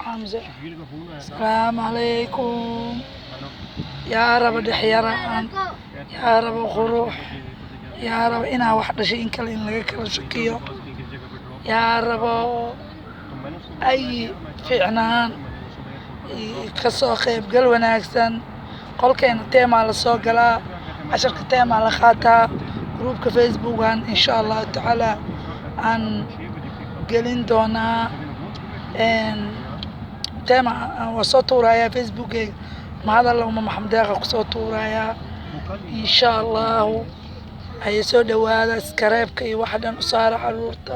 Xamse, asalaamu calaykum. Yaa raba dhexyaraan, yaa raba qurux, yaa raba inaa wax dhashay in kale in laga kala shakiyo, yaa rabo ay fiicnaan, kasoo qaybgal wanaagsan. Qolkeena teemaa lasoo galaa, casharka teemaa la qaataa. Groupka Facebookan insha Allahu tacaala aan gelin doonaa teema, waa soo tuurayaa Facebookeyga, mahadalla uma Maxamed Deeqa kusoo tuurayaa insha Allahu. Haye, soo dhawaada, iskareebka iyo waxa dhan u saara caruurta.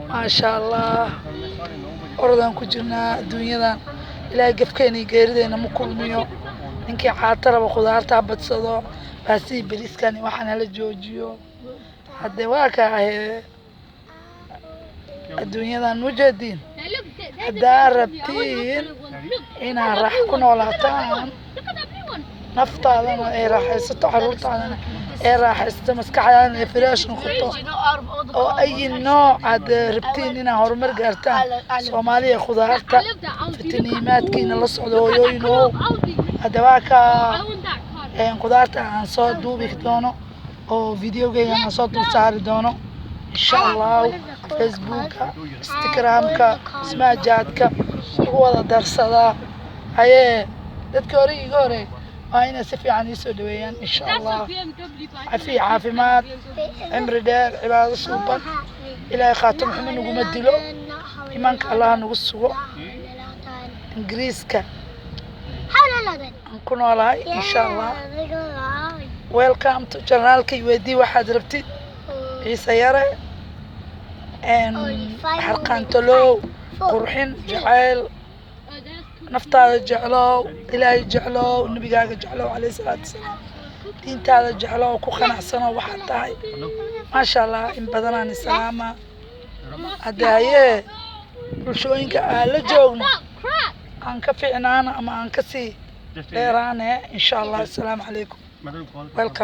Maasha Allah, orodaan ku jirnaa adduunyadan. Ilaahay gafkeena iyo geerideena ma kulmiyo. Ninkii caato raba khudaarta ha badsado, baasihii bariiskan iyo waxaan hala joojiyo. Hadde waa ka ahee adduunyadan mujeediin. Haddaa rabtiin inaad raaxo ku noolaataan, naftaadana ay raaxaysato, caruurtaadana ay raaxaysato, maskaxdaadana ay fresh noqoto, oo ay nooc aad rabtiin inaad horumar gaartaan, Soomaaliya, khudaarta fitamiinaadkiina la socdo. Hooyooyin oo hadda waa ka khudaarta aan soo duubi doono oo videogeyga aan soo dul saari doono insha Allahu, Facebooka, Instagramka, Snapchatka ugu wada darsadaa. Hayee, dadka hore iga hore waa inay si fiican iisoo dhaweeyaan insha Allah. Cafiya, caafimaad, cimri dheer, cibaado suuban. Ilaahay khaatum xumo naguma dilo, iimaanka Allah nagu sugo. Ingiriiska aan ku noolahay insha Allah. Welcome to channelka. Weydii waxaad rabtid. Ciise Yare, xarqaantalow, qurxin, jacayl, naftaada jeclow, Ilaahay jeclow, nabigaaga jeclow calayhi salaatu wasalaam, diintaada jeclow, ku qanacsano waxaad tahay. Maasha Allah, in badanaan islaama. Hadde hayee, bulshooyinka aan la joogno aan ka fiicnaana ama aan kasii dheeraane insha Allah. Assalaamu calaykum, welcome.